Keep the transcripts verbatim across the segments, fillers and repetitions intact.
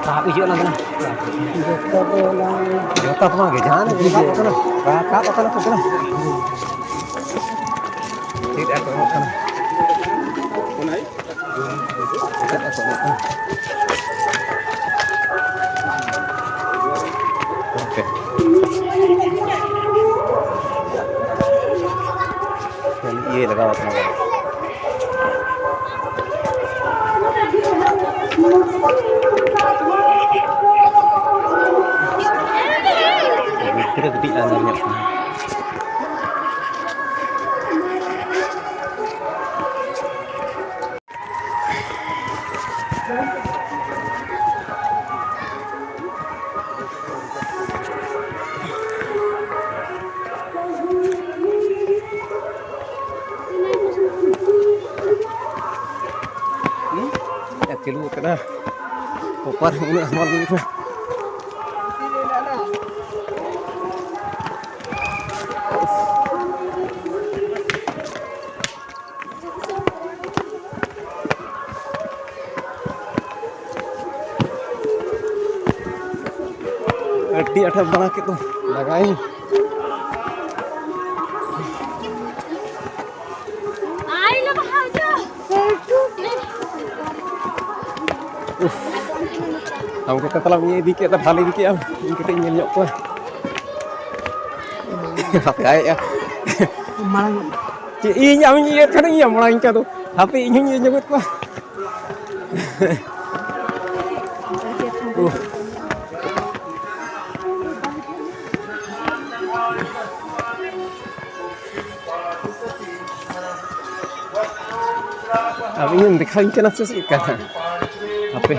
ᱥᱟᱦᱟᱵ ᱦᱤᱡᱩᱜ ᱞᱟᱝ ᱠᱟᱱᱟ᱾ ᱡᱚᱛᱚ ᱫᱚ ᱵᱟᱝ᱾ ᱡᱚᱛᱚ ᱫᱚ ᱵᱟᱝ ᱜᱮ, ᱡᱟᱦᱟᱸ ᱜᱮ ᱥᱟᱵ ᱠᱟᱱᱟ᱾ ᱨᱟᱠᱟᱵ ᱟᱠᱟᱱᱟ ᱠᱚ ᱠᱟᱱᱟ᱾ ᱪᱮᱫ ᱟᱠᱚ ᱮᱢᱚᱜ ᱠᱟᱱᱟ? ᱪᱮᱫ ᱟᱠᱚ ᱮᱢᱚᱜ ᱠᱟᱱᱟ? ᱜᱚᱢᱠᱮ᱾ ᱤᱭᱟᱹ ᱞᱟᱜᱟᱣ ᱟᱠᱟᱱᱟ᱾ ᱜᱤᱫᱽᱨᱟᱹ ᱠᱟᱹᱴᱤᱡ ᱞᱟᱝ ᱧᱮᱞ ᱧᱚᱜ ᱠᱚᱣᱟ᱾ ᱪᱟᱹᱞᱩ ᱟᱠᱟᱱᱟ᱾ ᱚᱯᱟᱨ ᱩᱱᱟᱹᱜ ᱦᱟᱢᱟᱞ ᱜᱮ ᱠᱟᱱᱟ᱾ ᱟᱹᱰᱤ ᱟᱸᱴᱮ ᱫᱟᱬᱟ ᱠᱮᱫ ᱫᱚ, ᱞᱟᱜᱟᱭᱤᱧ᱾ ᱩᱯᱷ᱾ ᱟᱢ ᱜᱮ ᱛᱟᱞᱟᱝ ᱤᱧ ᱤᱫᱤ ᱠᱮᱫ ᱫᱚ, ᱵᱷᱟᱞᱮ ᱤᱫᱤ ᱠᱮᱫ ᱟᱢ, ᱤᱧ ᱠᱟᱹᱴᱤᱡ ᱤᱧ ᱧᱮᱞ ᱧᱚᱜ ᱠᱚᱣᱟ᱾ ᱦᱟᱯᱮ, ᱟᱭ, ᱟᱭ᱾ ᱢᱟᱲᱟᱝ ᱪᱮᱫ, ᱤᱧ ᱟᱢᱤᱧ ᱤᱭᱟᱹ ᱠᱷᱟᱱ ᱤᱧ ᱢᱟᱲᱟᱝ ᱤᱧ ᱠᱟᱫᱚ᱾ ᱦᱟᱯᱮ, ᱤᱧ ᱦᱚᱸᱧ ᱤᱭᱟᱹ ᱧᱚᱜᱮᱫ ᱠᱚᱣᱟ᱾ ᱩᱦ᱾ ᱟᱨ ᱤᱧᱮᱢ ᱫᱮᱠᱷᱟᱣᱤᱧ ᱠᱟᱱᱟ ᱥᱮ ᱪᱮᱫ ᱞᱮᱠᱟ? ᱦᱟᱯᱮ᱾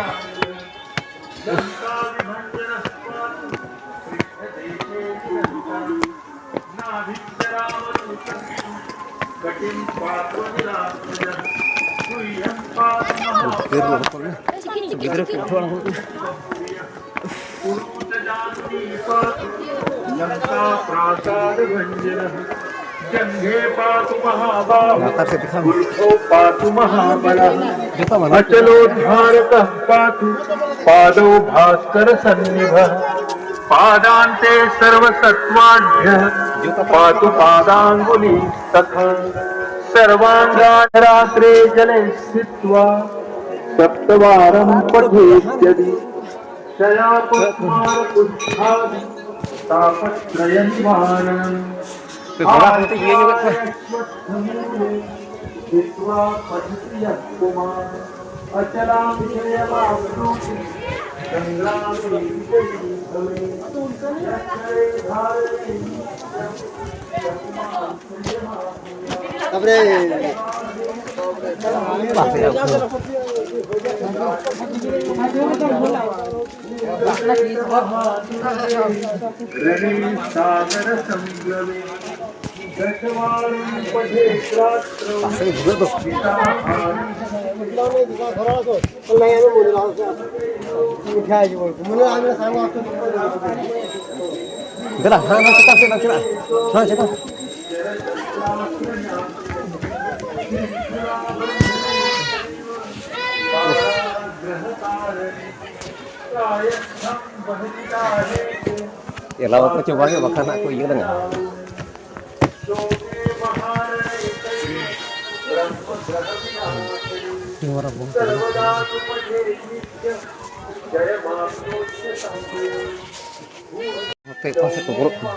ᱜᱤᱫᱽᱨᱟᱹ ᱠᱚ ᱩᱴᱷᱟᱹᱣ ᱟᱬᱜᱚ ᱠᱟᱱᱟ᱾ लंका प्रासाद भंजन। जंघे पातु महाबाहु, ᱞᱟᱛᱟᱨ ᱥᱮᱫ ᱫᱮᱠᱷᱟᱣ ᱢᱮ᱾ ऊर्ध्वौ पातु महाबलः। ᱡᱚᱛᱚ ᱢᱟᱱᱮ ᱚᱪᱞᱚ ᱫᱷᱟᱨᱚᱠᱚ ᱯᱟᱛᱩ ᱯᱟᱫᱚ ᱵᱷᱟᱥᱠᱚᱨ ᱥᱚନ୍ନିଭ। पादान्ते सर्वसत्त्वाढ्यः पातु पादाङ्गुलीस्तथा। सर्वाङ्गानि रात्रे जले स्थित्वा सप्तवारं पठेद्यदि। क्षयापस्मारकुष्ठादि तापत्रयनिवारणम्। तो घोड़ा को तो ये नहीं लगता। आहारश्वत्थमूले स्थित्वा पठति यः पुमान्। अचलां जयमाप्नोति संग्रामे विजयी भवेत्। संग्रहे धारणे नित्यं शकुनां प्रियमाप्नुयात्। ᱫᱮᱞᱟ, ᱦᱟᱱᱟ, ᱦᱟᱱᱟ ᱪᱮᱛᱟᱱ ᱥᱮᱫ ᱞᱟᱝ ᱪᱟᱞᱟᱜᱼᱟ᱾ ᱦᱟᱱᱟ ᱪᱮᱛᱟᱱ᱾ ᱮᱞᱟᱣ ᱠᱚ ᱪᱚ ᱵᱟᱝ, ᱵᱟᱠᱷᱟᱱ ᱦᱟᱸᱜ ᱠᱚ ᱤᱭᱟᱹ ᱞᱮᱱᱟ᱾ ᱱᱚᱛᱮ ᱚᱠᱟ ᱥᱮᱫ ᱠᱚ ᱵᱚᱞᱚᱜ ᱠᱟᱱᱟ?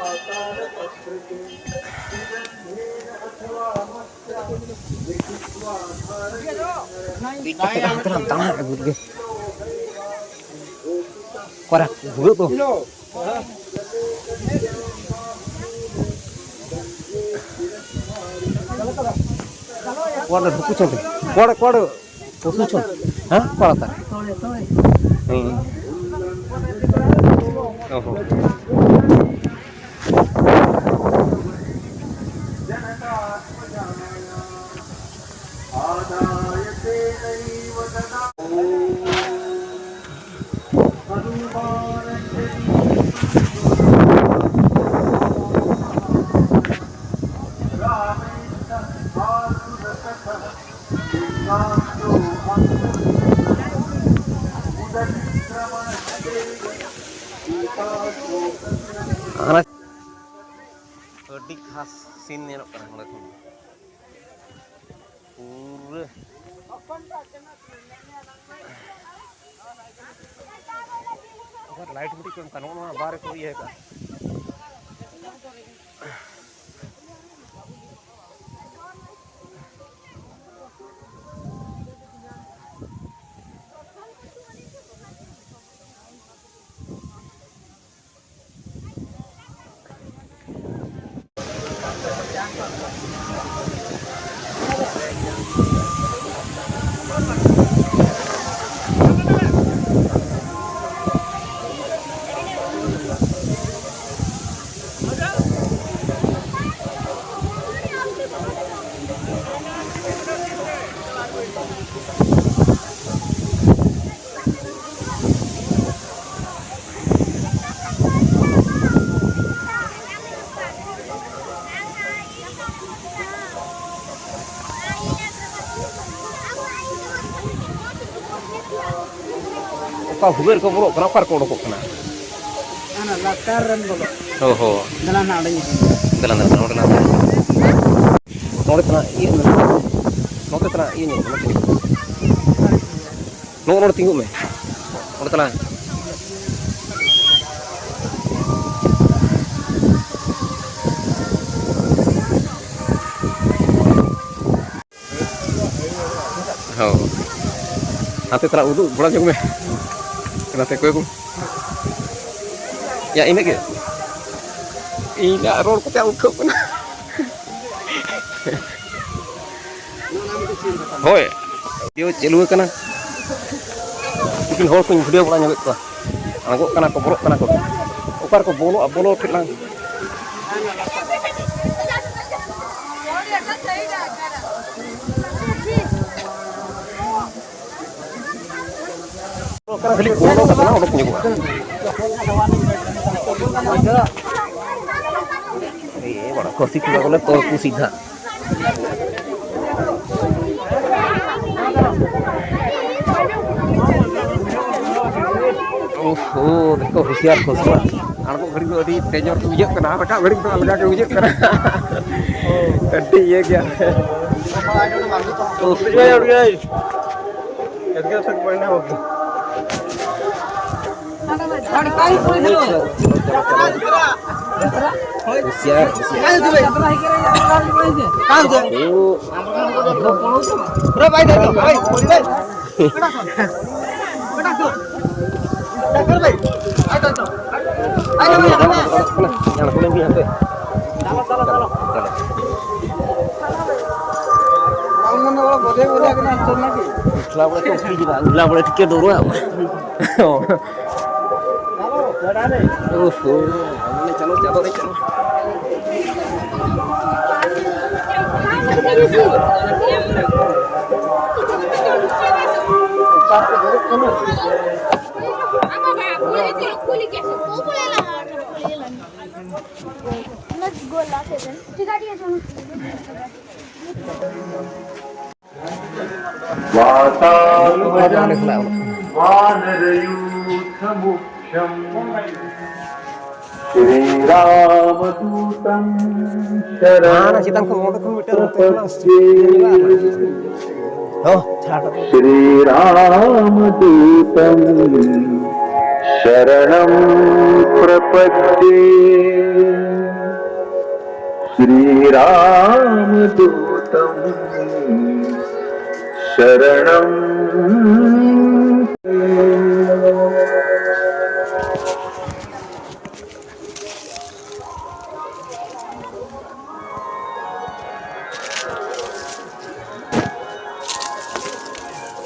ᱦᱟᱱᱛᱮ ᱱᱟᱜ ᱫᱟᱬᱟ ᱟᱹᱜᱩ ᱞᱮᱜᱮ᱾ ᱚᱠᱟᱨᱮ ᱵᱷᱩᱜᱟᱹᱜ ᱫᱚ? ᱠᱚᱲᱟ ᱰᱷᱩᱠᱩ ᱪᱚᱸᱫᱮ᱾ ᱠᱚᱲᱟ, ᱠᱚᱲᱟ ᱯᱚᱥᱩ ᱪᱚᱸᱫᱮ᱾ ᱦᱮᱸ? ᱠᱚᱲᱟ ᱛᱟ᱾ ᱦᱮᱸ᱾ ᱚ ᱦᱚᱸ᱾ ᱦᱟᱱᱟ ᱟᱹᱰᱤ ᱠᱷᱟᱥ ᱥᱤᱱ ᱧᱮᱞᱚᱜ ᱠᱟᱱᱟ ᱱᱚᱸᱰᱮ ᱠᱷᱚᱱ᱾ ᱯᱩᱨᱟᱹ ᱟᱵᱟᱨ ᱞᱟᱭᱤᱴ ᱢᱤᱫᱴᱤᱡ ᱠᱚ ᱮᱢ ᱠᱟᱜᱼᱟ, ᱱᱚᱜᱼᱚ ᱱᱚᱣᱟ ᱵᱟᱨ ᱨᱮᱠᱚ ᱤᱭᱟᱹ ᱠᱟᱜᱼᱟ᱾ ᱚᱠᱟ ᱵᱷᱩᱜᱟᱹᱜ ᱨᱮᱠᱚ ᱵᱚᱞᱚᱜ ᱠᱟᱱᱟ, ᱚᱠᱟ ᱨᱮᱠᱚ ᱚᱰᱚᱠᱚᱜ ᱠᱟᱱᱟ? ᱚᱱᱟ ᱞᱟᱛᱟᱨ ᱨᱮᱱ ᱵᱚᱞᱚᱜ᱾ ᱚ ᱦᱚ᱾ ᱫᱮᱞᱟ ᱱᱟᱦᱟᱜ ᱚᱸᱰᱮᱧ ᱤᱫᱤ ᱢᱮᱭᱟ᱾ ᱫᱮᱞᱟ, ᱫᱮᱞᱟ, ᱱᱚᱰᱮ ᱱᱟᱦᱟᱜ᱾ ᱱᱚᱰᱮ ᱛᱟᱞᱟᱝ ᱤᱭᱟᱹ ᱧᱚᱜ᱾ ᱱᱚᱛᱮ ᱛᱟᱞᱟᱝ ᱤᱭᱟᱹ ᱧᱚᱜ, ᱱᱚᱛᱮ ᱧᱚᱜ᱾ ᱱᱚᱜᱼᱚ ᱱᱚᱰᱮ ᱛᱤᱸᱜᱩᱜ ᱢᱮ᱾ ᱱᱚᱰᱮ ᱛᱟᱞᱟᱝ᱾ ᱦᱳᱭ᱾ ᱦᱟᱱᱛᱮ ᱛᱟᱞᱟᱝ ᱩᱫᱩᱜ ᱵᱟᱲᱟ ᱧᱚᱜ ᱢᱮ᱾ ᱱᱟᱛᱮ ᱚᱠᱚᱭ ᱠᱚ? ᱭᱟ, ᱤᱱᱟᱹᱜ ᱜᱮ᱾ ᱤᱧᱟᱹᱜ ᱨᱚᱲ ᱠᱚᱛᱮ ᱩᱴᱷᱟᱹᱜ ᱠᱟᱱᱟ᱾ ᱦᱳᱭ, ᱵᱷᱤᱰᱤᱭᱳ ᱪᱟᱹᱞᱩ ᱟᱠᱟᱱᱟ᱾ ᱛᱤᱠᱤᱱ ᱦᱚᱲ ᱠᱚᱧ ᱵᱷᱤᱰᱤᱭᱳ ᱵᱟᱲᱟ ᱧᱚᱜᱮᱫ ᱠᱚᱣᱟ᱾ ᱟᱬᱜᱚᱜ ᱠᱟᱱᱟ ᱠᱚ, ᱵᱚᱞᱚᱜ ᱠᱟᱱᱟ ᱠᱚ᱾ ᱚᱠᱟ ᱨᱮᱠᱚ ᱵᱚᱞᱚᱜᱼᱟ, ᱵᱚᱞᱚ ᱴᱷᱮᱱ ᱞᱟᱝ᱾ ᱠᱷᱟᱹᱞᱤ ᱵᱚᱞᱚ ᱠᱟᱛᱮ ᱚᱰᱚᱠ ᱧᱚᱜᱚᱜᱼᱟ᱾ ᱮ ᱵᱟᱲᱟ, ᱠᱷᱟᱹᱥᱤ ᱠᱚᱲᱟ ᱠᱚᱞᱮ ᱛᱚᱞ ᱠᱚ ᱥᱤᱫᱷᱟ᱾ ᱳᱦᱳ, ᱫᱮᱠᱷᱚ ᱦᱩᱥᱤᱭᱟᱨ ᱠᱷᱚᱥᱞᱟ᱾ ᱟᱬᱜᱚ ᱜᱷᱟᱹᱲᱤᱡ ᱫᱚ ᱟᱹᱰᱤ ᱰᱮᱧᱡᱟᱨ ᱜᱮ ᱵᱩᱡᱷᱟᱹᱜ ᱠᱟᱱᱟ, ᱮᱴᱟᱜ ᱜᱷᱟᱹᱲᱤᱡ ᱫᱚ ᱟᱞᱜᱟ ᱜᱮ ᱵᱩᱡᱷᱟᱹᱜ ᱠᱟᱱᱟ᱾ ᱟᱹᱰᱤ ᱤᱭᱟᱹ ᱜᱮᱭᱟ᱾ ᱦᱩᱥᱤᱭᱟᱨ, ᱦᱩᱥᱤᱭᱟᱨ᱾ ᱩᱯᱷ, ᱪᱟᱞᱚ, ᱪᱟᱞᱚ ᱨᱮ ᱪᱟᱞᱚ᱾ वातात्मजं वानरयूथमुख्यम्। श्रीरामदूतं शरणं ᱪᱮᱛᱟᱱ ᱠᱷᱚᱱ ᱚᱸᱰᱮ ᱠᱷᱚᱱ ᱢᱤᱫᱴᱟᱝ ᱱᱚᱛᱮ ᱠᱷᱚᱱᱟᱜ ᱯᱨᱚᱯᱚᱥᱪᱤᱢ। ᱦᱚᱸ, ᱪᱷᱟᱲ᱾ श्रीरामदूतं शरणं प्रपद्ये। श्रीरामदूतं शरणं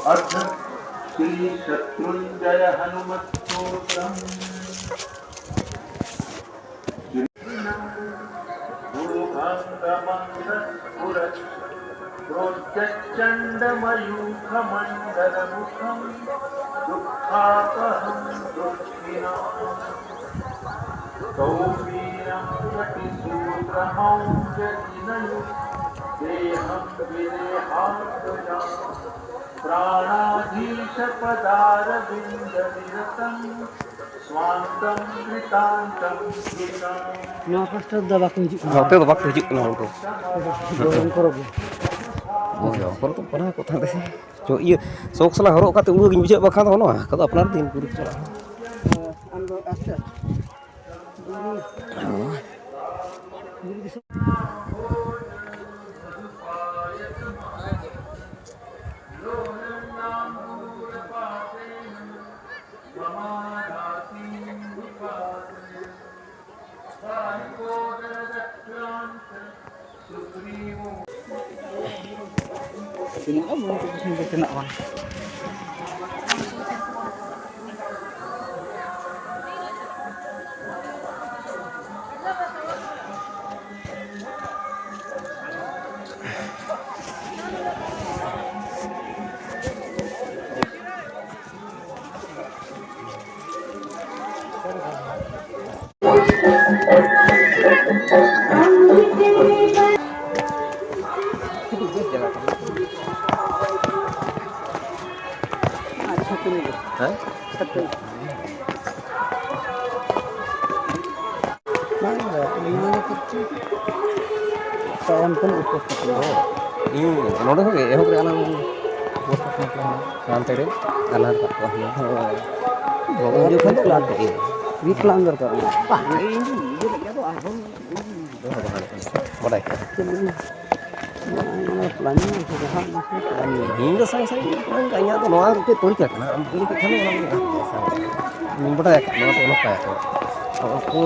अथ श्री शत्रुंजय हनुमत्स्तोत्रम्। भूखण्डमण्डलपुरस्फुरच्चण्डमयूखमण्डलमुखं दुःखापहं दुःखिनाम्। सौवीर्यं शतसूत्रमौजजिनयुक् देहं विदेहात्मजां प्राणाधीशपदारविन्दनिरतम्। ᱱᱚᱣᱟ ᱯᱟᱥᱴᱟ ᱫᱚ ᱵᱟᱠᱚ ᱦᱤᱡᱩᱜ ᱠᱟᱱᱟ᱾ ᱱᱚᱛᱮ ᱫᱚ ᱵᱟᱠᱚ ᱦᱤᱡᱩᱜ ᱠᱟᱱᱟ ᱦᱚᱲ ᱠᱚ᱾ ᱜᱚᱨᱚᱢ ᱯᱚᱨᱚᱵᱽ ᱜᱮ᱾ ᱦᱳᱭ, ᱚᱱᱠᱟ ᱫᱚ ᱯᱟᱲᱦᱟᱣ ᱠᱚ ᱛᱟᱦᱮᱸ ᱫᱚ᱾ ᱪᱚ, ᱤᱭᱟᱹ, ᱥᱚᱠ ᱥᱟᱞᱟᱜ ᱦᱚᱨᱚᱜ ᱠᱟᱛᱮ ᱩᱲᱟᱹ ᱜᱤᱧ ᱵᱩᱡᱷᱟᱹᱣ, ᱵᱟᱠᱷᱟᱱ ᱫᱚ ᱱᱚᱣᱟ ᱠᱚᱫᱚ ᱟᱯᱱᱟᱨ ᱫᱤᱱ ᱯᱩᱨᱩᱠ ᱪᱟᱞᱟᱜᱼᱟ᱾ ᱟᱢ ᱫᱚ ᱟᱥᱛᱮ ᱟᱥᱛᱮ᱾ ᱛᱤᱱᱟᱹᱜ ᱜᱟᱱ ᱵᱩᱨᱩ ᱠᱚ ᱫᱤᱥᱚᱢ ᱫᱚ ᱛᱤᱱᱟᱹᱜ ᱜᱟᱱ? ᱦᱮᱸ? ᱵᱟᱝ, ᱱᱚᱣᱟ ᱫᱚ ᱠᱤᱪᱷᱩ ᱛᱟᱭᱚᱢ ᱠᱷᱚᱱ ᱩᱯᱚᱥᱛᱷᱟᱯᱚᱱᱟ᱾ ᱚ, ᱤᱧ ᱱᱚᱰᱮ ᱠᱷᱚᱱ ᱜᱮ ᱮᱦᱚᱵ ᱨᱮ ᱟᱞᱟᱝ ᱩᱯᱚᱥᱛᱷᱟᱯᱚᱱᱟ ᱠᱚ ᱦᱟᱱᱛᱮ ᱨᱮ ᱟᱞᱟᱝ ᱠᱟᱜ ᱠᱚᱣᱟ ᱦᱩᱱᱟᱹᱝ᱾ ᱦᱳᱭ᱾ ᱵᱟᱵᱚᱱ ᱦᱤᱡᱩᱜ ᱠᱷᱟᱱ ᱫᱚ ᱚᱱᱟ ᱛᱮᱜᱮ᱾ ᱢᱤᱫ ᱯᱞᱟᱱ ᱫᱚᱨᱠᱟᱨ ᱢᱮᱱᱟᱜᱼᱟ᱾ ᱵᱟᱝ, ᱤᱧ ᱤᱭᱟᱹ ᱞᱮᱠᱟ ᱫᱚ ᱟᱨᱦᱚᱸ ᱵᱟᱰᱟᱭ ᱠᱟᱱᱟ᱾ ᱪᱮᱫ ᱞᱟᱹᱜᱤᱫ? ᱵᱟᱝ, ᱚᱱᱟ ᱯᱞᱟᱱᱤᱝ ᱠᱚ ᱡᱟᱦᱟᱸ ᱚᱱᱟ ᱠᱚ ᱯᱞᱟᱱᱤᱝ᱾ ᱤᱧ ᱫᱚ ᱥᱟᱭ ᱥᱟᱭ ᱤᱧᱟᱹᱜ ᱫᱚ ᱱᱚᱣᱟ ᱢᱤᱫᱴᱮᱡ ᱛᱚᱨᱤᱠᱟ ᱠᱟᱱᱟ᱾ ᱟᱢ ᱵᱩᱡᱽ ᱠᱮᱫ ᱠᱷᱟᱱ ᱚᱱᱟ ᱫᱚ ᱜᱟᱱ ᱜᱮᱭᱟ, ᱥᱟᱭ ᱥᱟᱭ᱾ ᱤᱧ ᱵᱟᱰᱟᱭ ᱟᱠᱟᱫ ᱱᱚᱣᱟ ᱫᱚ ᱚᱱᱠᱟᱭᱟᱠᱚ᱾ ᱩᱱᱠᱩ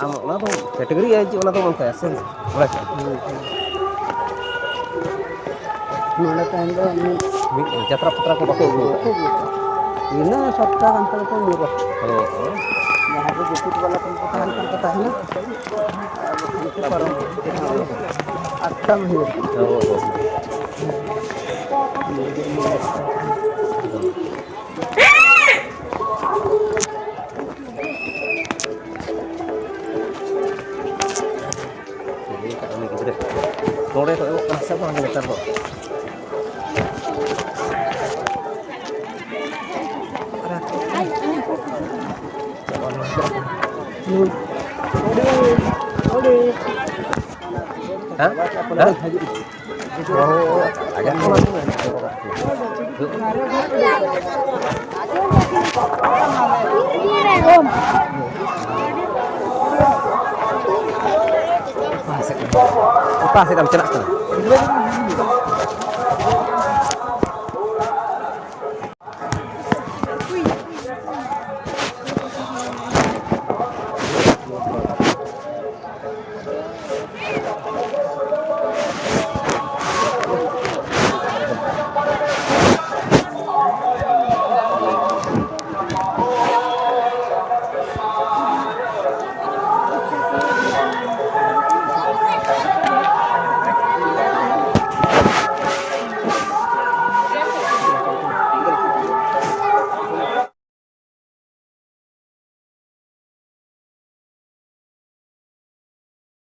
ᱟᱢ ᱚᱱᱟ ᱫᱚ ᱠᱮᱴᱮᱜᱚᱨᱤ ᱟᱭ ᱡᱮ ᱚᱱᱟ ᱫᱚ ᱚᱱᱠᱟᱭᱟ ᱥᱮ ᱵᱟᱰᱟᱭ ᱠᱮᱫ ᱟᱢ? ᱦᱩᱸ, ᱦᱩᱸ᱾ ᱱᱚᱰᱮ ᱛᱟᱦᱮᱱ ᱫᱚ ᱢᱤᱫ ᱢᱤᱫ ᱡᱟᱛᱨᱟ ᱯᱟᱛᱨᱟ ᱠᱚ ᱵᱟᱠᱚ ᱟᱹᱜᱩ ᱟᱠᱟᱫ? ᱵᱟᱠᱚ ᱟᱹᱜᱩ ᱟᱠᱟᱫ᱾ ᱤᱱᱟᱹ ᱥᱚᱯᱛᱟ ᱜᱟᱱ ᱛᱮᱜᱮ ᱠᱚ ᱧᱩᱨᱟ᱾ ᱦᱳᱭ, ᱦᱳᱭ᱾ ᱡᱟᱦᱟᱸᱭ ᱠᱚ ᱡᱟᱹᱯᱤᱫ ᱵᱟᱞᱟ ᱠᱚ ᱛᱟᱦᱮᱱ ᱠᱷᱟᱱ ᱠᱚ ᱛᱟᱦᱮᱱᱟ᱾ ᱟᱨ ᱵᱟᱠᱷᱟᱱ ᱠᱚ ᱯᱟᱨᱚᱢ ᱤᱫᱤᱜᱼᱟ᱾ ᱟᱴᱴᱟ ᱵᱷᱤᱲ᱾ ᱦᱳᱭ, ᱦᱳᱭ᱾ ᱞᱟᱹᱭ ᱟᱠᱟᱫ ᱩᱱᱤ ᱜᱤᱫᱽᱨᱟᱹ᱾ ᱱᱚᱰᱮ ᱠᱚ ᱮᱢᱚᱜ ᱠᱟᱱᱟ ᱥᱮ ᱵᱟᱝ ᱱᱮᱛᱟᱨ ᱫᱚ? ᱦᱮᱸ? ᱦᱮᱸ? ᱚᱠᱟ ᱥᱮᱫ ᱮᱢ ᱪᱟᱞᱟᱜ ᱠᱟᱱᱟ?